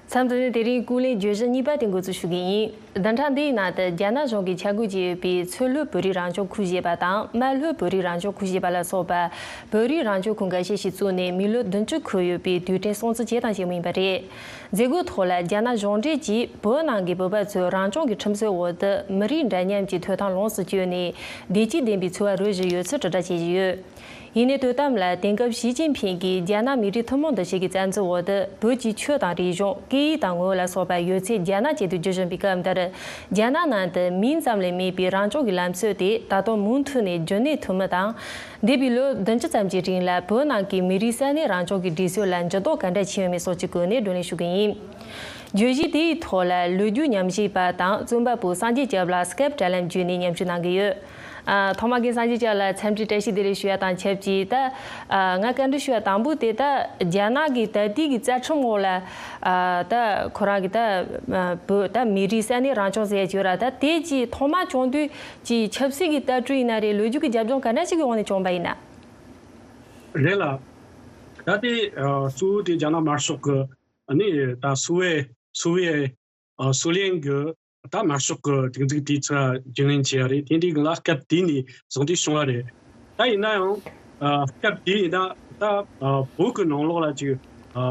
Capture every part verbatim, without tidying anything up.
མཚམས་འདི་ནས་དེ་རིང་ཀུན་གླེང་བརྗོད་གཞི་གཉིས་པ་དེ་འགོ་འཛུགས་ཞུ་གི་ཡིན། བདུན་ཕྲག་འདིའི་ནང་དུ་རྒྱ་ནག་གཞུང་གིས་ཆ་བགོས་བྱས་ཡོད་པའི་མཚོ་ལྷོ་བོད་རིགས་རང་སྐྱོང་ཁུལ་ཞེས་པ་དང་རྨ་ལྷོ་བོད་རིགས་རང་སྐྱོང་ཁུལ་ཞེས་པ་ལ་སོགས་པ་བོད་རིགས་རང་སྐྱོང་ཁུལ་འགའ་ཤས་ཤིག་བཙུགས་ནས་མི་ལོ་བདུན་ཅུ་འཁོར་ཡོད་པའི་དུས་དྲན་སྲུང་བརྩི་བྱས་དང་བྱེད་མུས་ཡིན་པ་རེད། མཛད་སྒོའི་ཐོག་ལ་རྒྱ་ནག་གཞུང་འབྲེལ་གྱིས་བོད་ནང་གི་བོད་པ་ཚོས་རང་སྐྱོང་གི་ཁྲིམས་སྲོལ་འོག་ཏུ་མི་རིགས་འདྲ་མཉམ་གྱི་ཐོབ་ཐང་ལོངས་སུ་སྤྱོད་ནས་བདེ་སྐྱིད་ལྡན་པའི་འཚོ་བ་རོལ་བཞིན་ཡོད་ཚུལ་དྲིལ་བསྒྲགས་བྱེད་བཞིན་ཡོད། ཡིན་ནའི་དོ་དམ་ལ་དེང་སྐབས་ཞི་ཅིན་ཕིང་གིས་རྒྱ་ནག་མི་རིགས་ཐུན་མོང་འདུ་ཤེས་ཀྱི་རྩ་འཛུགས་འོག་ཏུ་བོད་ཀྱི་ཆོས་དང་རིག་གཞུང་སྐད་ཡིག་དང་ངོ་བོ་ལ་སོགས་པ་ཡོད་ཚད་རྒྱ་ནག་ཆེད་དུ་བསྒྱུར་བཞིན་པའི་སྐབས་འདིར། རྒྱ་ནག་ནང་དུ་མིང་ཙམ་ལས་མེད་པའི་རང་སྐྱོང་གི་ལམ་སྲོལ་དེ་ད་དུང་མུ་མཐུད་ནས་རྒྱུན་གནས་ཐུབ་མིན་དང་། འདས་པའི་ལོ་བདུན་ཅུ་ཙམ་གྱི་རིང་ལ་བོད་ནང་གི་མི་རིགས་ས་གནས་རང་སྐྱོང་གི་སྒྲིག་སྲོལ་ལ་འགྱུར་ལྡོག་ག་འདྲ་ཕྱིན་ཡོད་མེད་སོགས་ཀྱི་སྐོར་ནས་བགྲོ་གླེང་ཞུ་གི་ཡིན། བརྗོད་གཞི་དེའི་ཐོག་ལ་ལོ་རྒྱུས་ཉམས་ཞིབ་པ་དང་རྩོམ་པ་པོ་སངས་རྒྱས་སྐྱབས་ལགས་སྐེབ་དྲ་ལམ་བརྒྱུད་ནས་མཉམ་ཞུགས་གནང་གི་ཡོད། ཨ། ཐོག་མ་གི་སངས་རྒྱས་སྐྱབས་ལགས་འཚམས་འདྲི་བཀྲ་ཤིས་བདེ་ལེགས་ཞུ་ཡ་དང་ཆབས་ཅིག་ད། ཨ། ང་བཀའ་འདྲི་ཞུ་ཡ་དང་པོ་དེ་ད་རྒྱ་ནག་གི་ད་ལྟའི་གི་རྩ་ཁྲིམས་འོག་ལ། ཨ། ད་ཁོ་རང་གི་ད། ཨ། བོད་ད་མི་རིགས་ས་གནས་རང་སྐྱོང་ཟེར་ཡ་ཅིག་ཡོད་ར། ད་དེ་ཅིག་ཐོག་མ་བྱུང་དུས་ཀྱི་ཆབ་སྲིད་ཀྱི་ལྟ་གྲུབ་ཡིན་ན་རེད། ལོ་རྒྱུས་ཀྱི་རྒྱབ་ལྗོངས་ག་འདྲ་ཞིག་གི་འོག་ནས་བྱུང་བ་ཡིན་ན། རེད་ལ། ད་དེ་ཨ་གཙོ་བོ་དེ་རྒྱ་ནག་དམར་ཤོག་གི་ཨ་ནི་ད་སུའེ་སུའེ་ཨ་སུའུ་ལེན་གྱི་ད་དམར་ཤོག་གི་སྒྲིག་འཛུགས་དེའི་ཚབ་རྒྱུན་ལེན་བྱས་པ་རེད། དེ་འདྲའི་སྒང་ལ་སྐབས་དེ་ནས་བཟུང་སྟེ་བྱུང་བ་རེད། ད་ཡིན་ན་ཡང་ཨ་སྐབས་དེ་ཡིན་ན་ད་ཨ་བོད་ཀྱི་ནང་ལོགས་ལ་ཅིག་ཨ་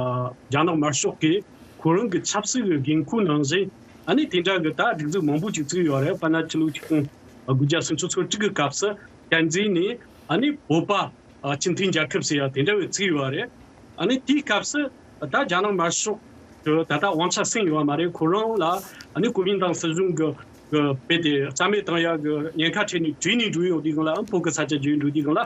རྒྱ་ནག་དམར་ཤོག་གིས་ཁོ་རང་གི་ཆབ་སྲིད་ཀྱི་འགན་ཁུར་ནང་བཞིན་ཨ་ནི་དེ་འདྲ་གི་ད་སྒྲིག་འཛུགས་མང་པོ་ཅིག་བཙུགས་ཡོད་རེད། དཔེར་ན་ཕྱི་ལོ་ཆིག་སྟོང་དགུ་བརྒྱ་སུམ་ཅུ་སོ་དྲུག་གི་སྐབས་སུ་བསྟན་འཛིན་ནས་ཨ་ནི་བོད་པ་ཨ་སྤྱི་མཐུན་རྒྱལ་ཁབ་ཟེར་ཡ་དེ་འདྲ་བའི་བཙུགས་ཡོད་རེད། ཨ་ནི་དེའི་སྐབས་སུ་ད་རྒྱ་ནག་དམར་ཤོག་གི་ད་ལྟ་དབང་ཆ་ཟིན་ཡོད་མ་རེད། ཁོ་རང་ལ་ཨ་ནི་གོ་མིན་ཏང་སྲིད་གཞུང་གི་གི་རྦད་དེ་རྩ་མེད་བཏང་ཡ་གི་ཉེན་ཁ་འཕྲད་ནས་བྲོས་ནས་འགྲོ་ཡོང་དུས་སྒང་ལ་ཨ་བོད་གི་ས་ཆ་བརྗེས་འགྲོ་དུས་སྒང་ལ་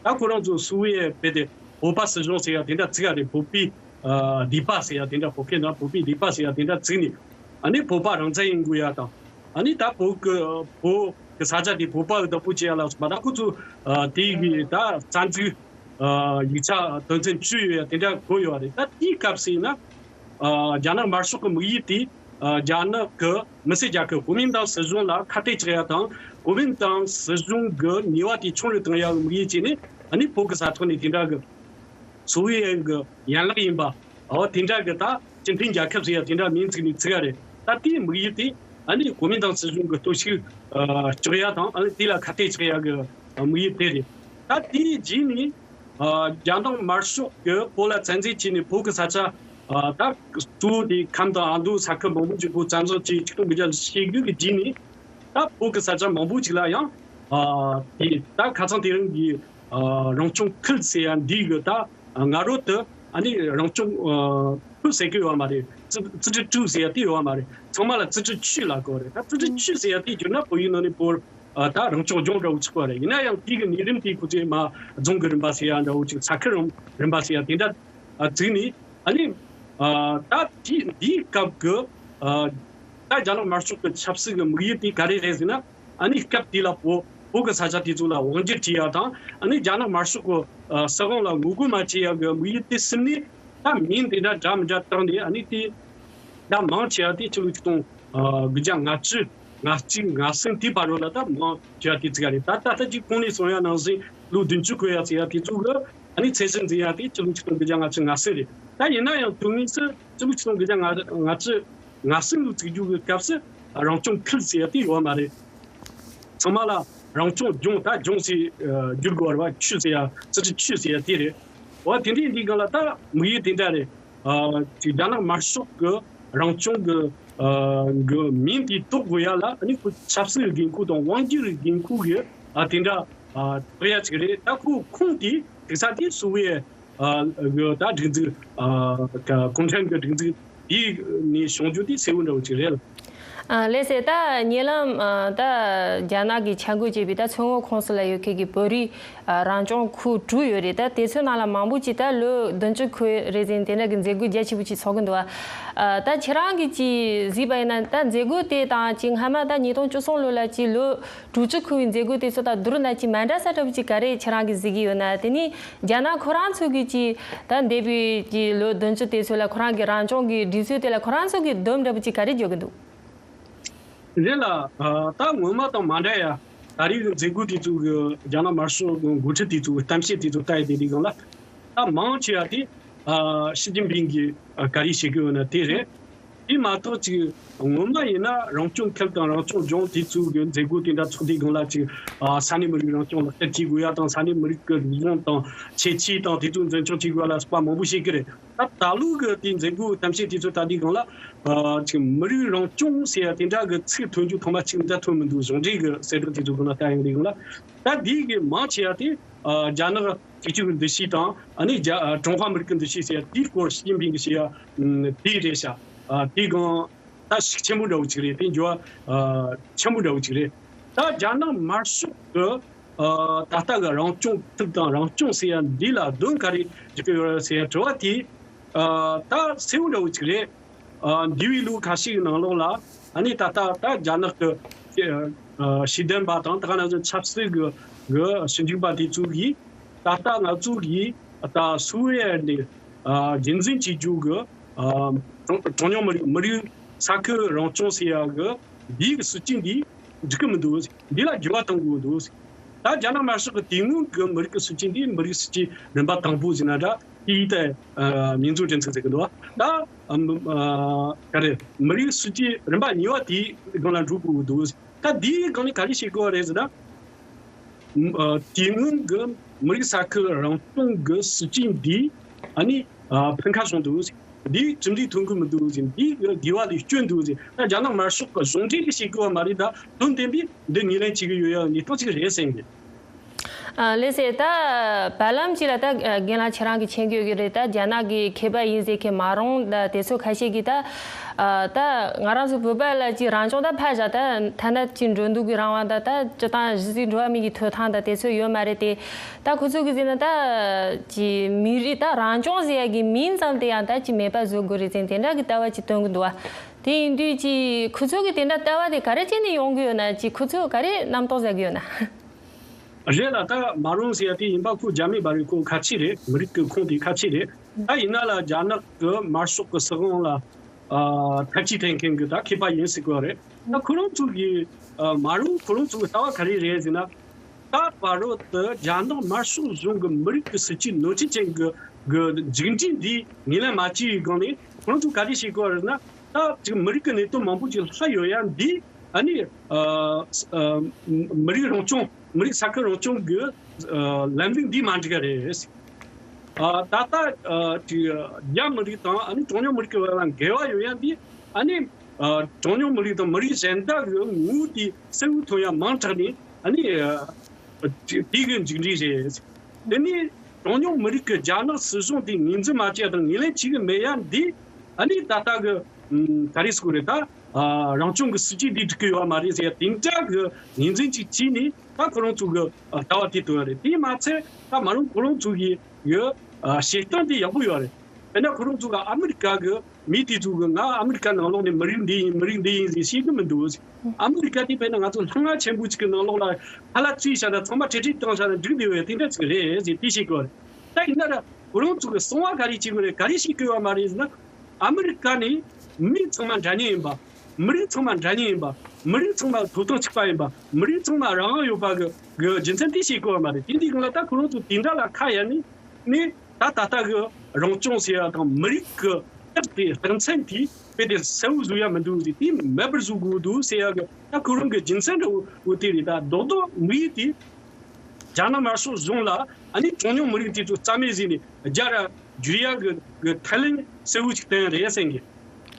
ད་ཁོ་རང་ཚོ་སུའུ་ཝེ་རྦད་དེ་བོད་པ་སྲིད་གཞུང་ཟེར་ཡ་དེ་འདྲ་བཙུགས་ཡ་རེད། བོད་པའི་ཨ་སྡིག་པ་ཟེར་ཡ་དེ་འདྲ། བོད་སྐད་ནང་བོད་པའི་སྡིག་པ་ཟེར་ཡ་དེ་འདྲ་བཙུགས་ནས་ཨ་ནི་བོད་པ་རང་བཙན་ཡིན་དགོས་ཡ་དང་། ཨ་ནི་ད་བོད་ཀྱི་བོད་ཀྱི་ས་ཆ་དེ་བོད་པ་གི་བདག་པོ་བྱེད་ཡ་ལ་སོགས་པ་ད་ཁོ་ཚོ་ཨ་དེ་གི་ད་རྩ་འཛུགས་ཨ་ཡིག་ཆ་དོན་ཚན་བཅུ་ཡོད་ཡ་དེ་འདྲ་བཀོད་ཡོད་རེད། ད་དེའི་སྐབས་སུ་ཡིན་ན་ཨ་རྒྱ་ནག་དམར་ཤོག་གི་དམིགས་ཡུལ་དེ་ཨ་རྒྱ་ནག་གི་མི་སེར་རྒྱལ་ཁབ་གོ་མིན་ཏང་སྲིད་གཞུང་ལ་ཁ་གཏད་གཅོག་ཡ་དང་གོ་མིན་ཏང་སྲིད་གཞུང་གི་ནུས་པ་དེ་ཆུང་རུ་གཏོང་ཡ་གི་དམིགས་ཡུལ་བྱས་ནས་ཨ་ནི་བོད་ཀྱི་ས་ཐོག་ནས་དེ་འདྲ་གི་སོ་ཝི་ཡེ་གི་ཡན་ལག་ཡིན་པ། འོ་དེ་འདྲ་གི་ད་སྤྱི་མཐུན་རྒྱལ་ཁབ་ཟེར་ཡ་དེ་འདྲ་མིང་བརྩིས་ནས་བཙུགས་ཡ་རེད། ད་དེའི་དམིགས་ཡུལ་དེ་ཨ་ནི་གོ་མིན་ཏང་སྲིད་གཞུང་གི་སྟོབས་ཤུགས་ཨ་གཅོག་ཡ་དང་ཨ་ནི་དེ་ལ་ཁ་གཏད་གཅོག་ཡ་གི་དམིགས་ཡུལ་དེ་རེད། ད་དེའི་རྗེས་ནས་ཨ་རྒྱ་ནག་དམར་ཤོག་གིས་བོད་ལ་བཙན་འཛུལ་བྱས་ནས་བོད་ཀྱི་ས་ཆ་ཨ་ད་གཙོ་བོ་དེ་ཁམས་དང་ཨ་མདོ་ས་ཁུལ་མང་པོ་ཅིག་བོད་བཙན་བཟུང་བྱས། ཆིག་སྟོང་དགུ་བརྒྱ་ཞེ་དགུ་གི་རྗེས་ནས་ད་བོད་ཀྱི་ས་ཆ་མང་པོ་ཅིག་ལ་ཡང་ཨ་དེ་ད་ཁ་སང་དེ་རིང་གི་ཨ་རང་སྐྱོང་ཁུལ་ཟེར་ཡ་འདི་གི་ད་སྔ་རོལ་དུ་ཨ་ནི་རང་སྐྱོང་ཨ་ཁུལ་ཟེར་གི་ཡོད་མ་རེད། རྩི་རྩི་ཁྲི་ཀྲོའུ་ཟེར་ཡ་དེ་ཡོད་མ་རེད། ཚང་མ་ལ་རྩི་ཁྲི་ཆུས་ལབ་གི་རེད། ད་རྩི་ཁྲི་ཆུས་ཟེར་ཡ་དེ་བསྒྱུར་ན་བོད་ཡིག་ནང་ནས་བོད་ཨ་ད་རང་སྐྱོང་ལྗོངས་འདྲ་བོ་ཆགས་པ་རེད། ཡིན་ན་ཡང་དེ་གི་ནས་རིམ་དེ་ཁོ་ཚོས་མ་རྫོང་གི་རིམ་པ་ཟེར་ཡ་འདྲ་བོ་ཅིག་ས་ཁུལ་རིམ་རིམ་པ་ཟེར་ཡ་དེ་འདྲ་ཨ་བཙུགས་ནས་ཨ་ནི་ཨ་ད་དེ་འདིའི་སྐབས་ཀྱི་ཨ་ད་རྒྱ་ནག་དམར་ཤོག་གི་ཆབ་སྲིད་ཀྱི་དམིགས་ཡུལ་དེ་ག་རེ་རེད་ཟེར་ན། ཨ་ནི་སྐབས་དེ་ལ་བོད་བོད་ཀྱི་ས་ཆ་དེ་ཚོ་ལ་དབང་སྒྱུར་བྱེད་ཡ་དང་ཨ་ནི་རྒྱ་ནག་དམར་ཤོག་གི་ཨ་སྲིད་དབང་ལ་ངོ་རྒོལ་མ་བྱེད་ཡ་གི་དམིགས་ཡུལ་དེ་སེམས་ནས་ད་མིང་དེ་འདྲ་འདྲ་མི་འདྲ་བཏགས་ནས་ཨ་ནི་དེ་ད་མང་ཆེ་བ་དེ་ཕྱི་ལོ་ཆིག་སྟོང་ཨ་དགུ་བརྒྱ་ལྔ་བཅུ་ང་གཅིག་ང་གསུམ་དེའི་བར་རོ་ལ་ད་མང་ཆེ་བ་དེ་བརྩི་ག་རེད། ད་ད་ལྟ་ཅིག་གོང་ནས་གསུངས་ཡ་ནང་བཞིན་ལོ་བདུན་ཅུ་འཁོར་ཡ་ཟེར་ཡ་དེ་ཚོ་གི་ཨ་ནི་ཚད་གཞི་འཛིན་ཡ་དེ་ཕྱི་ལོ་ཆིག་སྟོང་དགུ་བརྒྱ་ལྔ་བཅུ་ང་གསུམ་རེད། ད་ཡིན་ན་ཡང་དོན་དངོས་སུ་ཕྱི་ལོ་ཆིག་སྟོང་དགུ་བརྒྱ་ལྔ་བཅུ་ང་གསུམ་ལོ་བཙུགས་རྒྱུ་གི་སྐབས་སུ་རང་སྐྱོང་ཁུལ་ཟེར་ཡ་དེ་ཡོད་མ་རེད། ཚང་མ་ལ་རང་སྐྱོང་ལྗོངས། ད་ལྗོངས་ཟེར་ཨ་བསྒྱུར་དགོས་པ་རེད་བ། ཆུས་ཟེར་ཡ་རྩི་ཁྲི་ཆུས་ཟེར་ཡ་དེ་རེད། འོ་དེ་འདྲའི་འདི་སྒང་ལ་ད་དམིགས་ཡུལ་དེ་འདྲ་རེད། ཨ་ཅིག་རྒྱ་ནག་དམར་ཤོག་གི་རང་སྐྱོང་གི་ཨ་གི་མིང་དེ་འདོགས་དགོས་ཡ་ལ་ཨ་ནི་ཁོ་ཆབ་སྲིད་ཀྱི་འགན་ཁུར་དང་དབང་སྒྱུར་གྱི་འགན་ཁུར་གི་ཨ་དེ་འདྲ་ཨ་འདོགས་ཡ་ཅིག་རེད། ད་ཁོ་ཁོང་གིས་དེང་སང་དེ་སུ་བའི་ཨ་གི་ད་སྒྲིག་འཛུགས་ཨ་ག་གུང་ཁྲན་གྱི་སྒྲིག་འཛུགས་དེ་ནས་བྱུང་རྒྱུ་དེ་གསལ་བོ་འདྲ་བོ་ཅིག་རེད། ཨ་ལགས་སེ། ད་ཉེ་ལམ་ཨ་ད་རྒྱ་ནག་གིས་ཆ་བགོས་བྱས་པའི་ད་མཚོ་སྔོན་ཁོངས་སུ་ལ་ཡོད་མཁན་གྱི་བོད་རིགས་ཨ་རང་སྐྱོང་ཁུལ་དྲུག་ཡོད་རེད། ད་དེ་ཚོའི་ནང་ལ་མང་པོ་ཅིག་ད་ལོ་བདུན་ཅུ་འཁོར་རེད་ཟེར་དེ་འདྲ་གི་མཛད་སྒོ་རྒྱ་ཆེ་པོ་ཅིག་ཚོགས་ཀྱི་འདུག་བ། ཨ་ད་ཁྱེད་རང་གིས་ཅིག་གཟིགས་པ་ཡིན་ན་ད་མཛད་སྒོ་དེ་དང་ཅིག་སྔ་མ་ད་ཉིས་སྟོང་བཅུ་གསུམ་ལོ་ལ་ཅིག་ལོ་དྲུག་ཅུ་འཁོར་བའི་མཛད་སྒོ་དེ་ཚོ་དང་བསྡུར་ན་ཅིག་མ་འདྲ་ས་འདྲ་པོ་ཅིག་ག་རེ་ཁྱེད་རང་གིས་གཟིགས་ཀྱི་ཡོད་ན། དེ་ནི་རྒྱ་ནག་ཁོ་རང་ཚོ་གིས་ཅིག་ད་འདས་པའི་ཅིག་ལོ་བདུན་ཅུ་དེ་ཚོ་ལ་ཁོ་རང་གི་རང་སྐྱོང་གི་སྒྲིག་སྲོལ་དེ་ལ་ཁོ་རང་ཚོ་གིས་སྡོམ་འདྲ་པོ་ཅིག་ག་རེ་འཇོག་གི་འདུག་རེད་ལ། ཨ་ད་སྔོན་མ་དང་མ་འདྲ་ཡ། ད་རེས་ཀྱི་མཛད་སྒོ་དེ་ཚོ་གི་རྒྱ་ནག་དམར་ཤོག་གི་འགོ་ཁྲིད་དེ་ཚོ་གི་གཏམ་བཤད་དེ་ཚོ་ལྟ་ཡི་དེ་དེ་སྒང་ལ། ད་མང་ཆེ་བ་དེ་ཨ་ཞི་ཅིན་ཕིང་གིས་ཨ་ག་རེ་བཤད་གི་ཡོད་ན་དེ་རེད། དེ་མ་གཏོགས་ཅིག་སྔོན་མ་ཡིན་ན་རང་སྐྱོང་ཁུལ་དང་རང་སྐྱོང་ལྗོངས་དེ་ཚོའི་གི་མཛད་སྒོ་དེ་འདྲ་ཚོགས་དུས་སྒང་ལ་ཅིག་ཨ་ས་གནས་མི་རིགས་རང་སྐྱོང་ལག་བསྟར་བྱེད་དགོས་ཡ་དང་། ས་གནས་མི་རིགས་ཀྱི་རིག་གཞུང་དང་ཁྱད་ཆོས་དང་དེ་ཚོ་འཛིན་སྐྱོང་བྱེད་དགོས་ཡ་ལ་སོགས་པ་མང་པོ་བཤད་ཀྱི་རེད། ད་ད་ལོ་གི་དེ་མཛད་སྒོའི་གཏམ་བཤད་དེ་ཚོ་ལྟ་དུས་སྒང་ལ་ཨ་ཅིག་མི་རིགས་རང་སྐྱོང་ཟེར་ཡ་དེ་འདྲ་གི་ཚིག་ཐོན་རྒྱུ་ཐོག་མ་གཅིག་འདྲ་ཐོན་མི་འདུག་གཞུང་འབྲེལ་གི་གསལ་བསྒྲགས་དེ་ཚོ་སྒང་ལ་ལྟ་ཡོང་དུས་སྒང་ལ། ད་འདི་གི་མང་ཆེ་བ་དེ་ཨ་རྒྱ་ནག་གཅིག་གྱུར་གྱི་འདུ་ཤེས་དང་། ཨ་ནི་རྒྱ་ཨ་ཀྲུང་ཧྭ་མི་རིགས་ཀྱི་འདུ་ཤེས་ཟེར་ཡ་དེའི་སྐོར་ཞི་ཅིན་ཕིང་གིས་བཤད་ཡ་ཨམ་དེ་རེད་ཤག་ཨ་དེ་གང་ད་ཤུགས་ཆེན་པོ་འདྲ་བོ་ཅིག་རེད། དེ་འགྱུར་བ་ཨ་ཆེན་པོ་འདྲ་བོ་ཅིག་རེད། ད་རྒྱ་ནག་དམར་ཤོག་གི་ཨ་ད་ལྟ་གི་རང་སྐྱོང་ཐུབ་དང་རང་སྐྱོང་ཟེར་ཡ་འདི་ལ་དོན་ག་རེ་བརྒྱབ་ཀྱི་ཡོད་རེད་ཟེར་ཡ་དྲི་བ་དེ་ཨ་ད་གསལ་བོ་འདྲ་བོ་ཅིག་རེད། ཨ་འདས་པའི་ལོ་ཁ་ཤས་ཀྱི་ནང་ལོགས་ལ་ཨ་ནི་ད་ལྟ་ད་རྒྱ་ནག་གི་ཨ་ཤེས་ལྡན་པ་དང་། ད་ག་ནང་བཞིན་ཆབ་སྲིད་ཀྱི་གི་ཞིབ་འཇུག་པ་དེ་ཚོ་གིས་ད་ལྟ་ང་ཚོ་གིས་ད་སུའུ་ཝེ་ནས་ཨ་རྒྱུན་འཛིན་བྱེད་རྒྱུ་གི་ཨ་གྲངས་གྲངས་ཉུང་མི་རིགས་མི་རིགས་ས་ཁུལ་རང་སྐྱོང་ཟེར་ཡ་གི་འདིའི་གི་སྲིད་ཇུས་འདི་འགྲིག་གི་མི་འདུག་འདི་ལ་འགྱུར་བ་གཏོང་དགོས་འདུག་ད་རྒྱ་ནག་དམར་ཤོག་གི་དེ་སྔོན་གྱི་མི་རིགས་ཀྱི་སྲིད་ཇུས་འདི་མི་རིགས་སྲིད་ཇུས་རིམ་པ་དང་པོ་ཟེར་ན་འདྲ། དེའི་ཐད་ཨ་民族政策ཟེར་གི་འདུག་ད་ཨ་ཨ་ག་རེ་མི་རིགས་སྲིད་ཇུས་རིམ་པ་གཉིས་པ་དེའི་སྒང་ལ་འགྲོ་དགོས་ཀྱི་འདུག་ད་འདིའི་སྒང་ནས་ག་རེ་བཤད་དགོས་པ་རེད་ཟེར་ན། ཨ་དེ་སྔོན་གྱི་མི་རིགས་ས་ཁུལ་རང་སྐྱོང་གི་སྲིད་ཇུས་འདི་ཨ་ནི་ཨ་ཕན་ཁ་བྱུང་འདུག་འདི་གྲུབ་འབྲས་ཐོན་གི་མི་འདུག་འདི་གི་དགེ་བ་ལས་སྐྱོན་འདུག་ད་རྒྱ་ནག་དམར་ཤོག་གི་གཞུང་འབྲེལ་གྱི་བྱེད་དགོས་པ་མ་རེད། ད་དོན་བདེན་པའི་འདི་ངོས་ལེན་བྱེད་ཀྱི་ཡོད་ཡ་གནས་སྟངས་ཅིག་རེད་བསམ་གི། ཨ་ལགས་སེ། ད་བར་ལམ་ཅིག་ལ་ད་རྒན་ལགས་ཁྱེད་རང་གིས་མཁྱེན་གྱི་ཡོད་ཀྱི་རེད། ད་རྒྱ་ནག་གི་མཁས་པ་ཡིན་ཟེར་མཁན་མ་རུང་ད་དེ་ཚོ་ཁ་ཤས་ཀྱིས་ད་ཨ་ད་ང་རང་ཚོ་བོད་པ་ལ་ཅིག་རང་སྐྱོང་ད་ཕར་བཞག་ད་ཐ་ན་ཅིག་འགྲོ་འདུག་གི་རང་དབང་ད་ད་སྤྱི་བཏང་གཞི་རྩའི་འགྲོ་བ་མི་གི་ཐོབ་ཐང་ད་དེ་ཚོ་ཡོད་མ་རེད་དེ། ད་ཁོ་ཚོ་གིས་ཟེར་ན་ད་ཅིག་མི་རིགས་ད་རང་སྐྱོང་ཟེར་ཡ་གི་མིང་ཙམ་དེ་ཡང་ད་ཅིག་མེད་པ་བཟོ་དགོས་རེད་ཟེར་དེ་འདྲ་གི་ལྟ་བ་ཅིག་སྟོན་གི་འདུག་བ། དེ་ཡིན་དུས་ཅིག་ཁོ་ཚོ་གི་དེ་འདྲ་ལྟ་བ་དེ་ག་རེ་བྱས་ནས་ཡོང་གི་ཡོད་ན། ཅིག་ཁོ་ཚོ་ག་རེ་རྣམ་རྟོག་ཟ་གི་ཡོད་ན། རེད་ལ། ད་མ་རུང་ཟེར་ཡ་དེ་ཡིན་པ་ཁོ་རྒྱ་མི་བར་གྱི་ཁོ་ཁ་ཆད་རེད། མི་རིགས་ཀྱི་ཁོངས་དེ་ཁ་ཆད་རེད། ད་ཡིན་ན་ལ་རྒྱ་ནག་གི་དམར་ཤོག་གི་སྲིད་དབང་ལ་ཨ་ཐབས་ཇུས་འཐེན་མཁན་གྱི་ད་མཁས་པ་ཡིན་ཟེར་གི་རེད། ད་ཁོ་རང་ཚོ་གི་ཨ་མ་རུང་ཁོ་རང་ཚོ་གི་ལྟ་བ་ག་རེ་རེད་ཟེར་ན། ད་བར་དུ་རྒྱ་ནག་དམར་ཤོག་གཞུང་གི་མི་རིགས་ཀྱི་སྲིད་ཇུས་ནོར་འཁྲུལ་ཅན་གྱི་གི་མཇུག་འབྲས་འདི་ངོས་ལེན་མ་བྱས་པའི་སྒང་ནས་ཁོ་རང་ཚོ་ག་རེ་བྱེད་དགོས་རེད་ན། ད་ཅིག་མི་རིགས་ཀྱི་གནད་དོན་མང་པོ་ཅིག་ལྷག་ཡོད་ཡ་འདི་ཨ་ནི་ཨ་ཨ་མི་རིགས་རང་སྐྱོང་། མི་རིགས་ས་ཁུལ་རང་སྐྱོང་གི་ཨ་ལམ་ལུགས་འདི་མ་འགྲིག་ག་རེད། ཨ་ད་ལྟ་ཨ་ཅིག་རྒྱ་མི་རིགས་དང་ཨ་ནི་གྲངས་ཉུང་མི་རིགས་ཀྱི་བར་ལ་འགལ་བ་ཡོད་ཡ་འདི་ཨ་ནི་ཨ་གྲངས་ཉུང་མི་རིགས་དང་མི་རིགས་གཞན་དག་གི་ངོ་བོ་དེ་གསལ་བོ་ཐོན་ཡ་མང་དྲགས་ནས་ཨ་ནི་ཨ་དེ་གི་མཇུག་འབྲས་རེད། དེ་ནས་གྲངས་ཉུང་མི་རིགས་ཀྱི་རྒྱ་ནག་སྲིད་གཞུང་དེ་ངོས་འཛིན་མ་བྱས་དང་ངོས་ལེན་བྱེད་ཀྱི་མེད་ཡ་འདི་ཨ་ནི་ད་ལྟ་གི་ཨ་ག་རེ་ཟེར་དགོས་རེད། ད་ཨ་རང་སྐྱོང་གི་སྲིད་ཇུས་འདི་འགྲིག་གི་ཡོད་མ་རེད་ཟེར་ཡ་དེ་འདྲ་གི་ངོས་འཛིན་ཅིག་བྱས་ནས་ད་ཁོ་རང་ཚོ་གི་ཨ་ལྟ་བ་དེ་སྟོན་ཡ་རེད། དེ་མ་ཚད་ད་མ་རུང་ཁོ་རང་ཚོ་གི་གི་ཨ་བཤད་སྟངས་དེ་ཡག་པོ་ཡོད་རེད། དཔེར་ན་ཁོ་རང་ཚོ་གི་ཨ་མི་རི་ཀ་གི་མི་དེ་ཚོ་གི་ང་ཨ་མི་རི་ཀ་ནང་ལོགས་ནས་མི་རིགས་འདི་ཡིན་མི་རིགས་འདི་ཡིན་ཟེར་བཤད་གི་མི་འདུག་ཨ་མི་རི་ཀ་དེ་དཔེར་ན་ང་ཚོ་ལྷ་ཁང་ཆེན་པོ་ཅིག་གི་ནང་ལོགས་ལ་ཁ་ལག་བཙུགས་བཞག་ན་ཚང་མ་གྲལ་སྒྲིག་བཏང་བཞག་ན་འགྲིག་བསྡད་ཡོད་དེ་འདྲ་ཅིག་རེད་ཟེར་དེ་བཤད་གི་ཡོད་རེད། ད་ཡིན་ན་ར་ཁོ་རང་ཚོ་གི་གསང་བ་ག་རེ་བྱེད་གི་རེད། ག་རེ་བཤད་གི་ཡོད་མ་རེད་ཟེར་ན། ཨ་མི་རི་ཀ་ནི་མི་ཚང་མ་འདྲ་མཉམ་ཡིན་པ། མི་རིགས་ཚང་མ་འདྲ་མཉམ་ཡིན་པ། མི་རིགས་ཚང་མ་ཐོབ་ཐང་གཅིག་པ་ཡིན་པ། མི་རིགས་ཚང་མ་རང་དབང་ཡོད་པ་གི་གི་རྒྱུ་མཚན་དེ་བཤད་གི་ཡོད་མ་རེད། དེ་འདི་སྒང་ལ་ད་ཁོ་རང་ཚོ་དེ་འདྲ་ལ་ཁ་གཡར་ནས་ནི་ད་ད་ལྟ་གི་རང་སྐྱོང་ཟེར་ཡ་དང་མི་རིགས་གི་རྟགས་དེ་རྟགས་མཚན་དེ་དཔེ་དེ་གསལ་བོ་བཟོ་ཡ་མི་འདུག་ཟེར། དེ་མེད་པར་བཟོ་དགོས་འདུག་ཟེར་ཡ་གི་ད་ཁོ་རང་གི་རྒྱུ་མཚན་འདྲ་བོ་དེ་རེད། ད་རྡོག་རྡོག་དམིགས་ཡུལ་དེ་རྒྱ་ནག་དམར་ཤོག་གཞུང་ལ་ཨ་ནི་གྲངས་ཉུང་མི་རིགས་དེ་ཚོ་རྩ་མེད་བཟོས་ནས་རྒྱ་ར་བསྒྱུར་ཡ་གི་གི་ཐབས་ལམ་གསལ་བོ་ཅིག་བསྟན་རེད་བསམ་གི།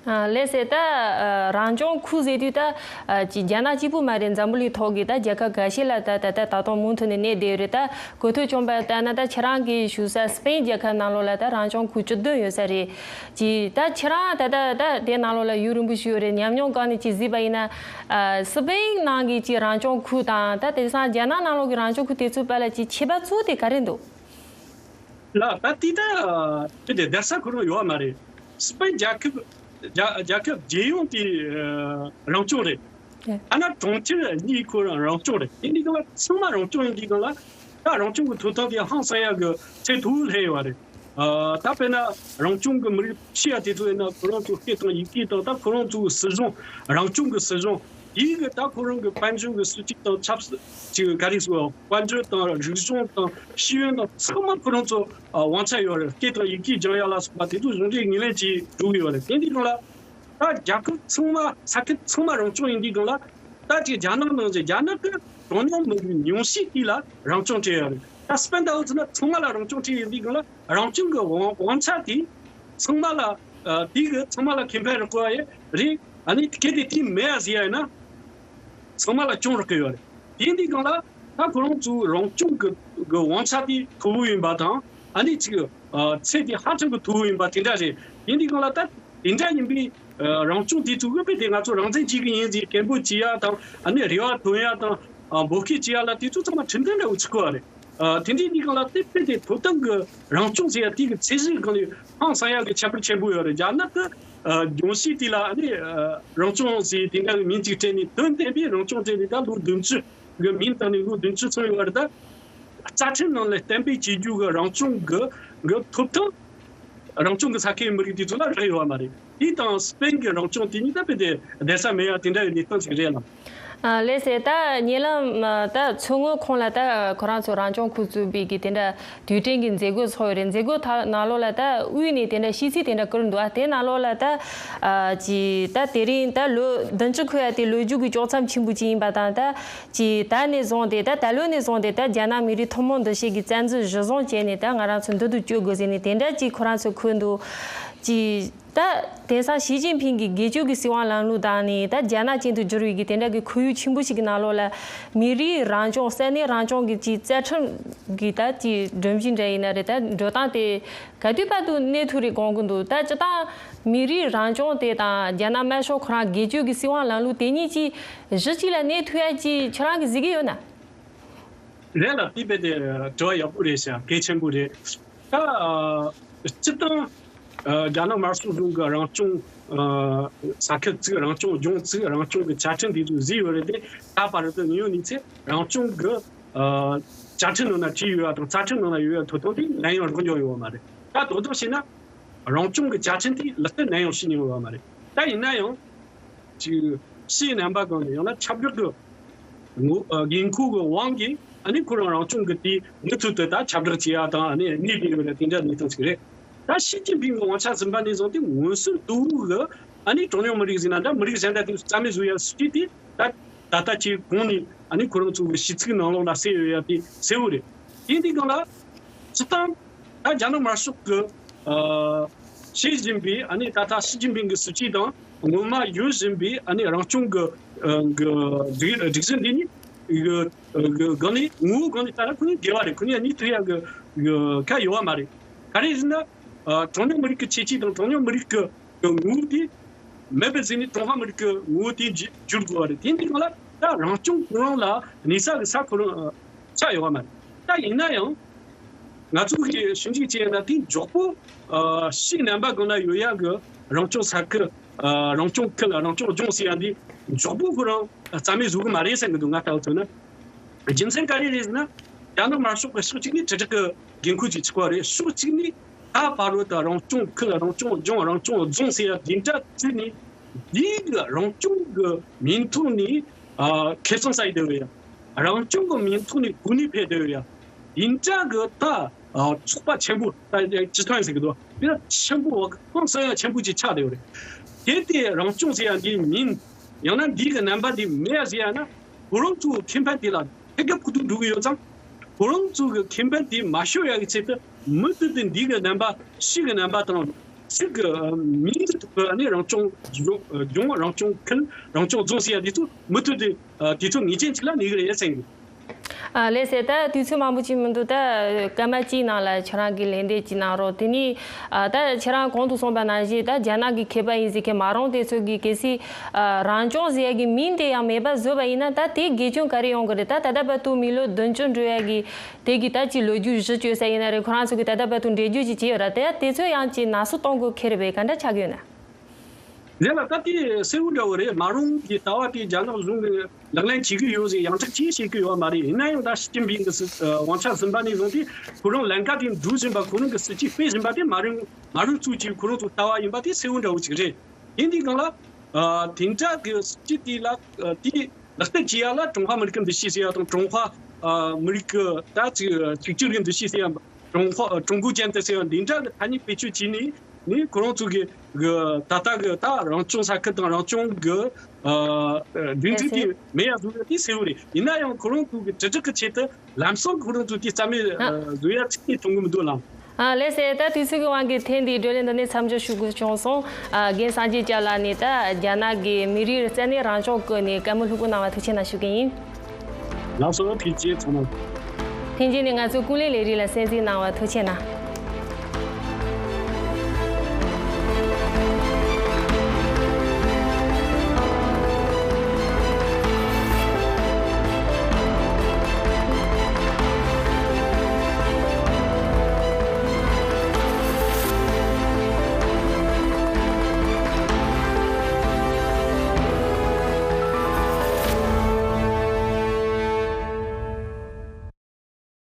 ཨ་ལགས་སེ། ད་ཨ་རང་སྐྱོང་ཁུལ་ཟེར་དུས་ད་ཨ་ཅིག་རྒྱ་ནག་གཅིག་པུ་མ་རེད། འཛམ་བུ་གླིང་ཐོག་གི་ད་རྒྱལ་ཁབ་འགའ་ཤས་ལ་ད་ད་ད་ད་དུང་མུ་མཐུད་ནས་གནས་བསྡད་ཡོད་རེད། ད་གོ་ཐོས་བྱུང་བ་ལྟར་ན་ད་ཁྱེད་རང་གི་བཞུགས་ས་སི་པེན་རྒྱལ་ཁབ་ནང་ལོགས་ལ་ད་རང་སྐྱོང་ཁུལ་བཅུ་བདུན་ཡོད་ས་རེད། ཅིག་ད་ཁྱེད་རང་ད་ད་ད་དེ་ནང་ལོགས་ལ་ཡུན་རིང་པོ་ཞིག་ཡོད་རེད། ཉམས་མྱོང་སྒང་ནས་ཅིག་གཟིགས་པ་ཡིན་ན་ཨ་སི་པེན་ནང་གི་ཅིག་རང་སྐྱོང་ཁུལ་དང་ད་དེང་སང་རྒྱ་ནག་ནང་ལོགས་ཀྱི་རང་སྐྱོང་ཁུལ་དེ་ཚོའི་བར་ལ་ཅིག་ཁྱད་པར་གཙོ་བོ་དེ་ག་རེ་འདུག་ལགས། ད་དེ་ད་དེ་དེ་བསྡུར་ས་ཁོ་རང་ཡོད་མ་རེད། སི་པན་རྒྱལ་ཁབ་རྒྱ་རྒྱལ་ཁབ་རྒྱལ་ཡོངས་དེ་ཨ་རང་སྐྱོང་རེད། ཨ་ན་གྲོང་ཁྱེར་གཉིས་ཁོ་རང་རང་སྐྱོང་རེད། དེ་འདི་ག་ལ་ཚང་མ་རང་སྐྱོང་ཡིན་དུས་ག་ལ་ད་རང་སྐྱོང་གི་ཐོབ་ཐང་དེ་ཧང་སང་ཡ་གི་ཚད་མཐོ་བོ་སླེབས་ཡོད་རེད། ཨ་ད་དཔེར་ན་རང་སྐྱོང་གི་མི་རིགས་ཕྱི་ཡ་དེ་ཚོ་ཡིན་ན་ཁོ་རང་ཚོ་སྐད་དང་ཡི་གེ་དང་ད་ཁོ་རང་ཚོའི་སྲིད་གཞུང་རང་སྐྱོང་གི་སྲིད་གཞུང་དེའི་གི་ད་ཁོ་རང་གི་དཔལ་འབྱོར་གི་སྲིད་ཇུས་དང་ཆབ་སྲིད་ཅིག་ག་རེ་ཟེར་དཔལ་འབྱོར་དང་རིག་གཞུང་དང་ཤེས་ཡོན་དང་ཚང་མ་ཁོ་རང་ཚོ་ཨ་དབང་ཆ་ཡོད་རེད། སྐད་དང་ཡི་གེ་སྦྱང་ཡ་ལ་སོགས་པ་དེ་ཚོ་གཞུང་འབྲེལ་ངོས་ལེན་བྱེད་འགྲོ་གི་ཡོད་རེད། དེ་འདི་སྒང་ལ་ ད་རྒྱལ་ཁབ་ཚང་མ་ས་ཁུལ་ཚང་མ་རང་སྐྱོང་ཡིན་དུས་སྒང་ལ། ད་ཅིག་རྒྱ་ནག་ནང་བཞིན་རྒྱ་ནག་གི་གྲངས་ཉུང་མི་རིགས་ཉུང་ཤས་དེ་ལ་རང་སྐྱོང་སྤྲད་ཡོད་རེད། ད་སྤེན་ཟླ་འོ་ཚོ་ན་ཚང་མ་ལ་རང་སྐྱོང་སྤྲད་ཡོད་དུས་སྒང་ལ། རང་སྐྱོང་གི་དབང་དབང་ཆ་དེ་ཚང་མ་ལ་ཨ་དེ་གི་ཚང་མ་ལ་ཁེ་ཕན་རག་གི་ཡོད་རེད། ཨ་ནི་གལ་ཏེ་དེ་མེད་ཡ་ཟེར་ཡ་ཡིན་ན། ཚང་མ་ལ་སྐྱོན་རག་གི་ཡོད་རེད། དེ་འདི་སྒང་ལ་ད་ཁོ་རང་ཚོའི་རང་སྐྱོང་གི་གི་དབང་ཆ་དེ་མཐོ་བོ་ཡིན་པ་དང་། ཨ་ནི་ཅིག་ཨ་ཚད་དེ་ཧ་ཅང་གི་མཐོ་བོ་ཡིན་པ་དེ་འདྲ་རེད། དེ་འདི་སྒང་ལ་ད་དེ་འདྲ་ཡིན་པའི་ཨ་རང་སྐྱོང་དེ་ཚོ་གི་དཔེ་དེ་ང་ཚོ་རང་བཙན་གཅིག་གི་ཡིན་ཟེར་སྐད་འབོད་བྱེད་ཡ་དང་། ཨ་ནི་རེ་བ་འདོན་ཡ་དང་། ཨ་འབོད་སྐུལ་བྱེད་ཡ་ལ་དེ་ཚོ་ཚང་མ་ཁྲིམས་མཐུན་འདྲ་བོ་ཆགས་ཀྱི་ཡོད་རེད། ཨ་དེ་འདྲའི་དེའི་སྒང་ལ་དེ་དཔེ་དེ་ཐོབ་ཐང་གི་རང་སྐྱོང་ཟེར་ཡ་དེ་གི་ཚད་གཞི་སྒང་ནས་ཧང་སང་ཡ་གི་ཁྱད་པར་ཆེན་པོ་ཡོད་རེད། རྒྱ་ནག་གི་ཨ་ལྗོངས་ཕྱོགས་དེ་ལ་ཨ་ནི་ཨ་རང་སྐྱོང་ཟེར་དེ་འདྲ་གི་མིང་གཅིག་སྤྲད་ནས་དོན་བསྟན་པའི་རང་སྐྱོང་སྤྲད་ནས་ད་ལོ་བདུན་ཅུ་གི་མིང་བཏགས་ནས་ལོ་བདུན་ཅུ་སོང་ཡོད་རེད། ད་རྩ་ཁྲིམས་ནང་ལ་གཏན་འབེབས་བྱེད་རྒྱུ་གི་རང་སྐྱོང་གི་གི་ཐོབ་ཐང་རང་སྐྱོང་གི་ས་ཁུལ་མི་རིགས་དེ་ཚོ་ལ་རག་ཡོད་པ་མ་རེད། དེ་དང་སྤེན་གྱི་རང་སྐྱོང་དེ་གཉིས་ད་དཔེ་དེ་བསྡད་ས་མེད་ཡ་དེ་འདྲ་ཡི་གནས་སྟངས་ཤིག་རེད་ལ། ཨ་ལགས་སེ། ད་ཉེ་ལམ་ཨ་ད་མཚོ་སྔོན་ཁོངས་ལ་ད་ཁོ་རང་ཚོ་རང་སྐྱོང་ཁུལ་བཙུགས་པའི་གི་དེ་འདྲ་དུས་དྲན་གྱི་མཛད་སྒོ་ཚོགས་ཡོད་རེད། མཛད་སྒོ་ཐ་ནང་ལོགས་ལ་ད་དབུས་ནས་དེ་འདྲ་ཤིས་ཚིག་དེ་འདྲ་བསྐུར་འདུག་ཨ་དེ་ནང་ལོགས་ལ་ད་ཨ་ཅི་ད་དེ་རིང་ད་ལོ་བདུན་ཅུ་འཁོར་ཡ་དེ་ལོ་རྒྱུས་ཀྱི་ལྕོགས་མཚམས་ཆེན་པོ་ཅིག་ཡིན་པ་དང་། ད་ཅི་ད་ནས་བཟུང་སྟེ་ད་ད་ལོ་ནས་བཟུང་སྟེ་ད་རྒྱ་ནག་མི་རིགས་ཐུན་མོང་འདུ་ཤེས་ཀྱི་བཙན་འཛུལ་གཞི་བཟུང་བྱས་ནས་ད་ང་རང་ཚོ་འདི་དུ་བསྐྱོད་དགོས་ཟེར་ནས་དེ་འདྲ་ཅིག་ཁོ་རང་ཚོ་འཁོད་འདུག་ཅི་ད་དེང་སང་ཞི་ཅིན་ཕིང་གི་སྒེར་གཅོད་ཀྱི་སྲིད་དབང་ལམ་ལུགས་དང་ནི་ད་རྒྱ་ནག་ཅན་དུ་བསྒྱུར་བའི་གི་དེ་འདྲ་གི་ཁོར་ཡུག་ཆེན་པོ་ཞིག་གི་ནང་ལོགས་ལ་མི་རིགས་རང་སྐྱོང་ས་གནས་རང་སྐྱོང་གི་ཅི་རྩ་ཁྲིམས་ཀྱི་ད་ཅི་སྒྲོམ་གཞི་འདྲ་ཡིན་ན་རེད། ད་འགྲོ་སྟངས་དེ་ག་དུས་བར་དུ་གནས་ཐུབ་རེད་དགོངས་ཀྱི་འདུག་ད་སྤྱི་བཏང་མི་རིགས་རང་སྐྱོང་དེ་དང་རྒྱ་ནག་དམར་ཤོག་ཁོ་རང་སྒེར་གཅོད་ཀྱི་སྲིད་དབང་ལམ་ལུགས་དེ་གཉིས་ཀྱི་གཞི་གཅིག་ལ་གནས་ཐུབ་ཡ་ཅི་ཁྱེད་རང་གི་གཟིགས་ཀྱི་ཡོད་ན། རེད་ལ། དེ་དཔེ་དེ་དྲི་བ་ཡག་པོ་རེད་ཤག་གལ་ཆེན་པོ་རེད། ད་ཨ་སྤྱིར་བཏང་ཨ་རྒྱ་ནག་དམར་ཤོག་གཞུང་གི་རང་སྐྱོང་ཨ་ས་ཁུལ་བཙུགས། རང་སྐྱོང་ལྗོངས་བཙུགས། རང་སྐྱོང་གི་བཅའ་ཁྲིམས་དེ་ཚོ་བཟོས་ཡོད་རེད་དེ། ད་བར་དུ་ངོས་ནས་ཚེ་རང་སྐྱོང་གི་ཨ་བཅའ་ཁྲིམས་ནང་ན་བྲིས་ཡོད་པ་དང་རྩ་ཁྲིམས་ནང་ན་ཡོད་པའི་ཐོབ་ཐང་དེ་ནམ་ཡང་རག་མྱོང་ཡོད་པ་མ་རེད། ད་དོ་དམ་བྱས་ན་རང་སྐྱོང་གི་བཅའ་ཁྲིམས་དེ་ལག་བསྟར་ནམ་ཡང་བྱེད་མྱོང་ཡོད་པ་མ་རེད། ད་ཡིན་ན་ཡང་། ཅིག་ཕྱིའི་རྣམ་པ་སྒང་ནས་ཡང་ན་ཆབ་སྲིད་ཀྱི་ངོ་ཨ་འགན་ཁུར་གྱི་དབང་གིས་ཨ་ནི་ཁོ་རང་རང་སྐྱོང་གི་དེ་མུ་མཐུད་དུ་ད་ཁྱབ་བསྒྲགས་བྱེད་ཡ་དང་ཨ་ནི་གནས་བསྡད་ཡོད་ལ་དེ་འདྲ་གནས་སྟངས་ཤིག་རེད། ད་ཞི་ཅིན་ཕིང་གི་དབང་ཆ་ཟིན་པ་ནས་བཟུང་སྟེ་མངོན་སུམ་དུ་གི་ཨ་ནི་གྲངས་ཉུང་མི་རིགས་ཟེར་ན་འདྲ་མི་རིགས་གཞན་དག་དེ་རྩ་མེད་བཟོ་ཡ་སྲིད་ཇུས་དེ་ད་ད་ལྟ་ཅིག་གོང་ནས་ཨ་ནི་ཁོ་རང་ཚོ་གི་ཞི་ཚིག་ནང་ལོགས་ལ་གསལ་ཡོད་ཡ་དེ་གསལ་བོ་རེད། དེ་འདི་སྒང་ལ་སྤྱིར་བཏང་ད་རྒྱ་ནག་དམར་ཤོག་གི་ཨ་བྱེད་བཞིན་པའི་ཨ་ནི་ད་ལྟ་ཞི་ཅིན་ཕིང་གི་སྲིད་ཇུས་དང་སྔོན་མ་ཡོད་བཞིན་པའི་ཨ་ནི་རང་སྐྱོང་གི་ཨ་གི་སྒྲིག་སྒྲིག་གཞི་འདི་གཉིས་གི་གི་སྒང་ནས་ངོ་བོའི་སྒང་ནས་ལྟ་ན་ཁོ་གཉིས་འགལ་བ་རེད། ཁོ་གཉིས་གཉིས་མཐུན་ཡ་གི་གི་ཁ་ཡོད་བ་མ་རེད། ག་རེ་ཟེར་ན་ཨ་གྲངས་ཉུང་མི་རིགས་ཀྱི་ཁྱད་ཆོས་དང་གྲངས་ཉུང་མི་རིགས་ཀྱི་ངོ་བོ་དེ་མེད་པར་བཟོས་ནས་ཀྲུང་ཧྭ་མི་རིགས་ཀྱི་ངོ་བོ་དེ་བསྒྱུར་དགོས་པ་རེད། དེ་འདི་སྒང་ལ་ད་རང་སྐྱོང་ཁོ་རང་ལ་གནས་ས་གི་ས་ཁོ་རང་ཆགས་ཡོད་པ་མ་རེད། ད་ཡིན་ན་ཡང་ང་ཚོ་གི་ཞིབ་འཇུག་བྱས་ན་དེ་མགྱོགས་པོ་ཕྱིའི་རྣམ་པ་སྒང་ལ་ཡོད་ཡ་གི་རང་སྐྱོང་ས་ཁུལ་རང་སྐྱོང་ཁུལ་རང་སྐྱོང་ལྗོངས་ཟེར་ཡ་འདི་མགྱོགས་པོ་ཁོ་རང་རྩ་མེད་བཟོ་གི་མ་རེད་བསམ་གི་འདུག་ང་ལྟ་བུ་ཐོན་ན། རྒྱུ་མཚན་ག་རེ་རེད་ཟེར་ན། རྒྱ་ནག་དམར་ཤོག་གི་ཕྱོགས་གཅིག་ནས་དྲིལ་བསྒྲགས་ཀྱི་འགན་ཁུར་ཅིག་ཆགས་པ་རེད། ཕྱོགས་གཅིག་ནས་ད་བར་དུ་རང་སྐྱོང་ཁུལ་རང་སྐྱོང་ལྗོངས་རང་སྐྱོང་རྫོང་ཟེར་ཡ་འདི་འདྲ་བརྩིས་ནས་འདིའི་གི་རང་སྐྱོང་གི་མིང་ཐོག་ནས་ཨ་ཁེ་བཟང་ཟ་ཡི་བསྡད་ཡོད་ཡ། རང་སྐྱོང་གི་མིང་ཐོག་ནས་གོ་གནས་འཕེར་བསྡད་ཡོད་ཡ། འདི་འདྲ་གི་ད་ཨ་ཚོགས་པ་ཆེན་པོ་ད་སྤྱི་ཚོགས་ཟེར་གི་འདུག་དེ་ཆེན་པོ་ཧང་སང་ཡ་ཆེན་པོ་ཅིག་ཆགས་བསྡད་ཡོད་རེད། དེ་དེ་རང་སྐྱོང་ཟེར་ཡ་འདིའི་མིང་ཡང་ན་འདི་གི་རྣམ་པ་འདི་མེད་ཡ་ཟེར་ཡ་ན། ཁོ་རང་ཚོའི་ཁེ་ཕན་དེ་ལ་ཐད་ཀར་ཁུ་ཐུག་འགྲོ་གི་ཡོད་ཙང་། ཁོ་རང་ཚོའི་གི་ཁེ་ཕན་དེ་མ་ཤོར་ཡ་གི་ཆེད་དུ་མུ་མཐུད་དུ་འདི་གི་རྣམ་པ་ཕྱི་གི་རྣམ་པ་དང་ཕྱི་གི་མིང་གི་ཐོག་གི་ཨ་ནི་རང་སྐྱོང་ལྗོངས་ལྗོངས་རང་སྐྱོང་ཁུལ་རང་སྐྱོང་རྫོང་ཟེར་ཡ་འདི་ཚོ་མུ་མཐུད་དུ་དུས་ཚོད་ངེས་ཅན་ཅིག་ལ་གནས་གི་རེད་བསམ་གི། ཨ་ལགས་སེ། ད་དུས་ཚོད་མང་པོ་ཅིག་མི་འདུག་ད་སྐར་མ་གཅིག་ནང་ལ་ཁྱེད་རང་གི་ལན་འདེབས་ཅིག་གནང་རོགས། དེ་ནས་ཨ་ད་ཁྱེད་རང་གོང་དུ་གསུངས་པ་ནང་བཞིན་ད་རྒྱ་ནག་གི་མཁས་པ་ཡིན་ཟེར་མཁན་མ་རུང་དེ་ཚོ་གིས་གལ་སྲིད་ཨ་རང་སྐྱོང་ཟེར་ཡ་གི་མིང་དེ་ཡང་མེད་པ་བཟོས་པ་ཡིན་ན། ད་དེ་དགེ་སྐྱོན་ག་རེ་ཡོང་གི་རེད། ད་ད་ལྟ་བར་དུ་མི་ལོ་བདུན་ཅུ་འགྲོ་ཡ་གི་དེ་གི་ད་ཅི་ལོ་རྒྱུས་གཞི་བཅོལ་ས་ཡིན་ན་རེད། ཁོ་རང་ཚོ་གི་ད་ལྟ་བར་དུ་འགྲེལ་བརྗོད་ཅིག་བྱས་ཡོད་ར། ད་དེ་ཚོ་ཡང་ཅི་ན་སོ་གཏོང་དགོས་ཁེལ་རེད་པས། ག་འདྲ་ཆགས་ཀྱི་ཡོད་ན། རེད་ལ། ད་དེ་གསལ་བོ་འདྲ་བོ་རེད། མ་རུང་གི་ལྟ་བ་དེ་རྒྱ་ནག་གཞུང་གི་ལག་ལེན་བྱེད་ཀྱི་ཡོད་ཟེར་ཡང་ཁྲིད་ཅིག་བྱེད་ཀྱི་ཡོད་མ་རེད། ཡིན་ན་ཡང་ད་ཞི་ཅིན་ཕིང་གི་སྲིད་དབང་ཆ་ཟིན་པ་ནས་བཟུང་སྟེ་ཁོ་རང་ལམ་ཁ་དེ་འགྲོ་བཞིན་པ། ཁོ་རང་གི་སྲིད་ཇུས་སྤེལ་བཞིན་པ་དེ་མ་རུང་མ་རུང་ཚུལ་གྱི་ཁོ་རང་ཚོ་ལྟ་བ་ཡིན་པ་དེ་གསལ་བོ་འདྲ་བོ་ཅིག་རེད། དེ་འདི་སྒང་ལ་དེ་འདྲ་གི་སྲིད་ཇུས་དེ་ལ་དེ་ལག་བསྟར་བྱེད་ཡ་ལ་ཀྲུང་ཧྭ་མི་རིགས་ཀྱི་འདུ་ཤེས་ཟེར་ཡ་དང་། ཀྲུང་ཧྭ་མི་རིགས་ཀྱི་ད་ཅིག་གཅིག་གྱུར་གྱི་འདུ་ཤེས་ཟེར་ཡ། ཀྲུང་ཧྭ་ཀྲུང་གོ་ཅན་དུ་ཟེར་ཡ་འདི་འདྲ་གི་ཐ་སྙད་བེད་སྤྱོད་བྱས་ནས། ནི་ཁོ་རང་ཚོ་གི་གི་ད་ལྟ་གི་ད་རང་སྐྱོང་ས་ཁུལ་དང་རང་སྐྱོང་གི་ཨ་སྒྲིག་འཛུགས་དེ་མེད་ཡ་བཟོ་ཡ་དེ་གསལ་བོ་རེད། ཡིན་ན་ཡང་ཁོ་རང་ཚོ་གི་དྲིལ་བསྒྲགས་ཀྱི་ཆེད་དུ་ལམ་སང་ཁོ་རང་ཚོ་དེ་རྩ་མེད་ཨ་བཟོ་ཡ་ཅིག་གི་བྱུང་གི་མི་འདུག་ལགས། ཨ་ལགས་སེ། ད་དུས་ཚོད་ཀྱི་དབང་གིས་ཐེངས་འདིའི་བགྲོ་གླེང་འདི་ནས་མཚམས་འཇོག་ཞུ་དགོས་བྱུང་སོང་། ཨ་རྒན་སངས་རྒྱས་སྐྱབས་ལགས་ནས་ད་རྒྱ་ནག་གི་མི་རིགས་རྩ་ནས་རང་སྐྱོང་སྐོར་ནས་བཀའ་མོལ་ལྷུག་པོ་གནང་བ་ཐུགས་རྗེ་ཆེ་གནང་ཞུ་གི་ཡིན། ལགས་སོ། ཐུགས་རྗེ་ཆེ་གནང་། ཐེངས་རྗེས་ནས་ང་ཚོའི་ཀུན་གླེང་ལས་རིགས་ལ་གསན་གཟིགས་གནང་བ་ཐུགས་རྗེ་ཆེ་གནང་།